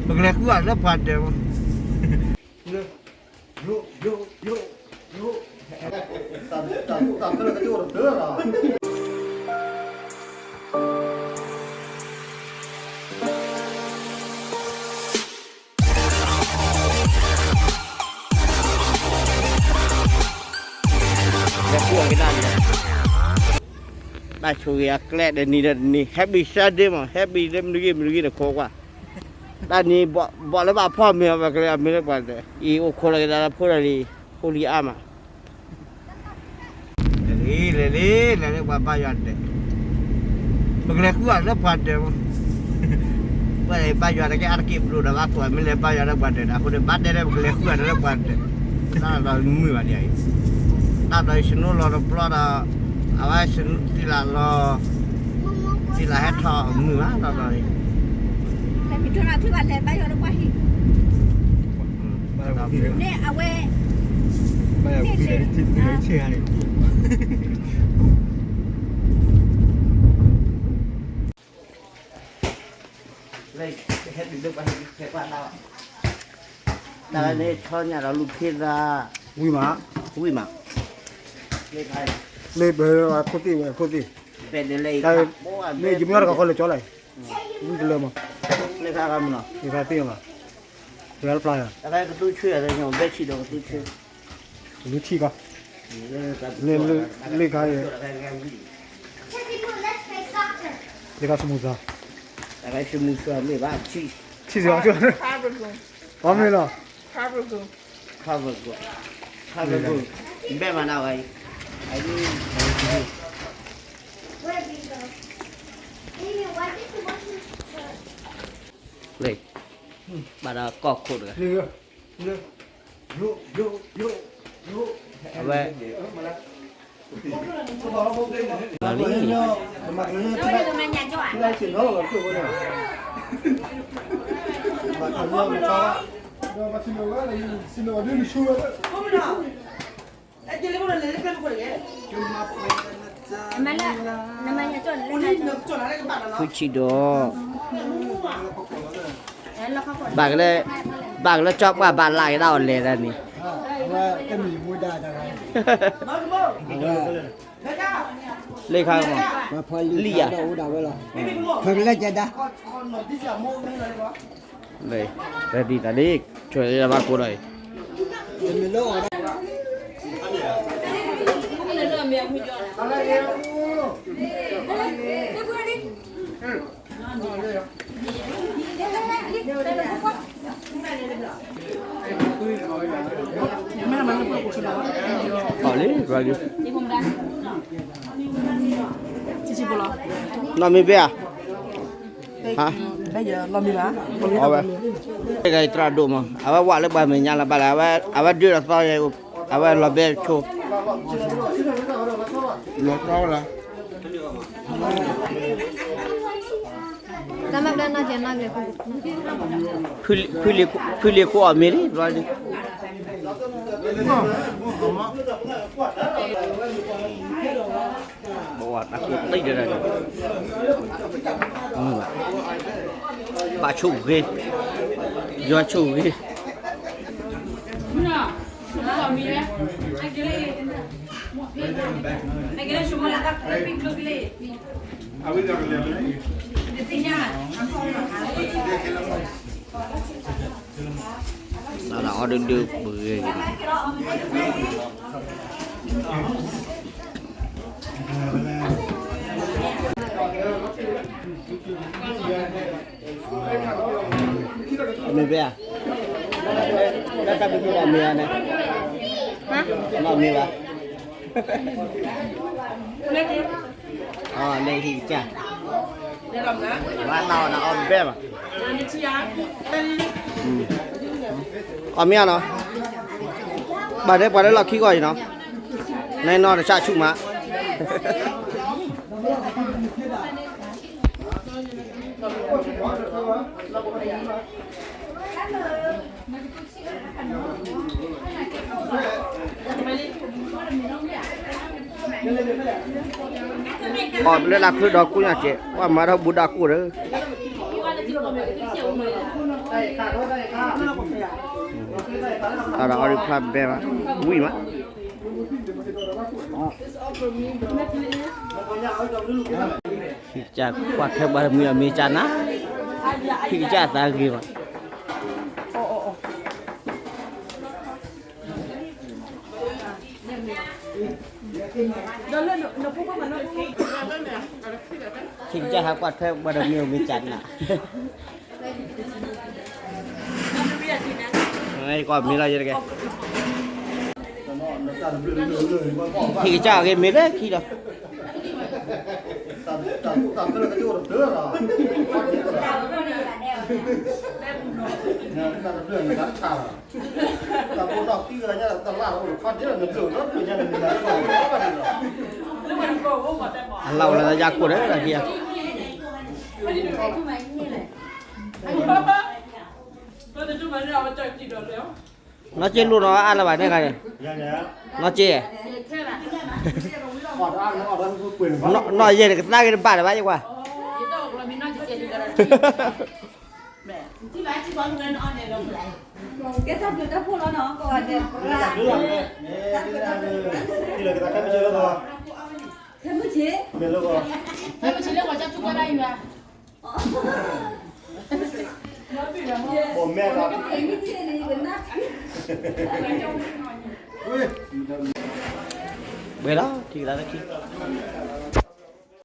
ပကလဲၤဃုအီၤလၢပှၤဒၢးမး, လဲၤဃုအီၤကဒါန့ၣ်, တၢ်ဆိၣ်ဂ့ၤအကျဲတနံၤဒီးတနံၤ Happy Sunday မး Happy လၢမနုၤဂ့ၤမနုၤဂ့ၤန့ၣ်ခိးကွၢ်, တၢ်နံၤဘီၣ်လၢဘၣ်ဖီၣ်မ့ၤအီၤ ပကလဲၤအမ့ၢ်လၢပှၤဒၢး အံၤအိၣ်ခိးလီၤကဒါလၢဖိဒီးလံ, ဖိလံအါမး လဲၤလံ လဲၤလံ လဲၤလၢပှၤဘါယွၤဒၢး, ပကလဲၤဃုအီၤလၢပှၤဒၢးမး, ပဘါယွၤတက့ၢ်အါတက့ၢ်ပဒိၣ်ဒီးဘၣ်ကိးမ့ၢ်လဲၤဘါယွၤလၢပှၤဒၢးဒီး အဃိန့ၣ် ဘၣ်တဲဒၣ်ပကလဲၤဃုအီၤလၢပှၤဒၢး, တၢ်ဒီးမုာ်ဘၣ်ဒ်အံၤ, တၢ်ဒီးယစနိလီၤတဘျီဒီး အဝဲသ့ၣ်လၢလီၤ, သ့ၣ်လၢဟဲထီၣ်မုာ်ဘၣ်တၢ်ဒီးအံၤ န့ၣ်အဝဲ, လၢဟဲဒုးလၢပှၤဟဲဒုးဖဲပှၤလၢ, တၢ်န့ၣ်ဆီညၣ်ဒီးလူၤခ့သး, ဝံၤမး, ဝံၤမး, လၢပခိၣ်သ့ၣ်ဝဲခိၣ်သ့ၣ်, မ့ၢ်ယမ့ၢ်တၢ်ကီလၢကၠီလၢ, ဝံၤတလၢမး, လၢခါမနီၤ, လၢခါသ့ၣ်မး, လၢဖျါယၤ, ကသူဆွေးဘဲဆံဒီးကသူဆွေး, ကသူထံၣ်ကီ, လၢ, လၢခါ, လၢခါစမူစါ, စမူစါမ့ၢ်ဘၣ်, ထံၣ်စ့ၢ်ကီး, အမ့ၢ်လီၤ, ခါဘဂိၢ်, ခါဘဂိၢ်, ဘဲမနုၤဝဲအံၤ, လၢ, ဘၣ်ဒီးကီၢ်ခိၣ်တဂၤ, အဝဲ, လီၤလံ, ဖုဆံးဒီး, ဘၣ်ကလၢ, ဘၣ်ကလၢကၠီပှၢ်ဘၣ်လၢက့ၤဒၣ်အီၤလဲၤဒၣ်န့ၣ်, လၢခါမး, လံယၤ, ဖဲကလဲၤကဒါ ready တၢ်လံ, ဆိၣ်ဘၣ်ကိးဒီးအံၤ, လံ, နီၢ်မ့ၢ်ဘဲဧါ ဟါ, အဝဲ, တရၣ်ဒိၣ်မး အဝဲဝးလၢပှၤမဲာ်ညါလီၤဘၣ်လၢ အဝဲဒၢဒီးသီ, အဝဲလီၤဘဲဆိ, လီၤတီလီၤ, ဖုလံၤခိၣ်အီၣ်မ့ၤလံ, ဘၣ်ဝဲတၢ်ကိၢ်သံဒၣ်, ဘၣ်ဆိၣ်ဂ့ၤ, ယွၤဆိၣ်ဂ့ၤ, စးလၢအီၤဒုးဒုးပဂ့ၤ, မ့ၢ်ဘဲဧါ, တၢ်တၢ်ပညိၣ်ဒီးမ့ၢ်ဧါန့ၣ်, မ့ၢ်ဘဲ, အလဲၤဟံၣ်ကစၢ်, ဝါလီၤနၤအီၣ်ဘဲဘၣ်, အီၣ်မ့ၢ်ဧါနီၤ, ဘၣ်ဒဲပှၤလၢလီၢ်ခံဂီၢ်အံၤနီၤ, နနီတဆၣ်ဆူၣ်မး အီၣ်လၢလၢခုဒီးကိးညါကဲး ပှၤမၤထီၣ်ဘူးဒၣ်ကိၢ်ဒီး, အဒီးအီၣ်ဒံးဖျါဘဲဘၣ်, ဝံၣ်မး, ဟံၣ်ကစၢ်ကွၢ်ထွဲပှၤတမှံၤအီၤမ့ၢ်ကၢ်နၤ, ဟံၣ်ကစၢ်သးဂ့ၤဘၣ်. ဟံၣ်ကစၢ်ဟးကွၢ်ထွဲပှၤတမှံၤအီၤမ့ၢ်ကၢ်နၤ. ကီၢ်မ့ၢ်လီၤယဲတက့ၢ်, ဟံၣ်ကစၢ်အဂ့ၤမ့ၢ်လၢခံလီၤ. အလီၢ်အိၣ်လၢယၤခိၣ်ဒီးတၢ်ခံဂၤ, နီၢ်က့လိၣ်နီၤအါလၢၤဘၣ်န့ၣ်ဂၤန့ၣ်, နီၢ်က့, နီၢ်ယဲၢ်န့ၣ် ကသါက့ၤတဘၣ်ဒီးဘၣ်ယကွၢ်. ကဲတၢ်ဘျုးတၢ်ဖှိၣ်လီၤနီၤ, ကိးဂၤဒဲး, တၢ်ဘျုးတၢ်ဖှိၣ်, ခဲမုၢ်ဆ့ၣ်, ခဲမုၢ်ဆ့ၣ်လၢပှၤကၠီထူကဲဘၣ်ယွၤ, ဘၣ်မ့ၢ်လီၤ, ထံၣ်ကသးလၢခံ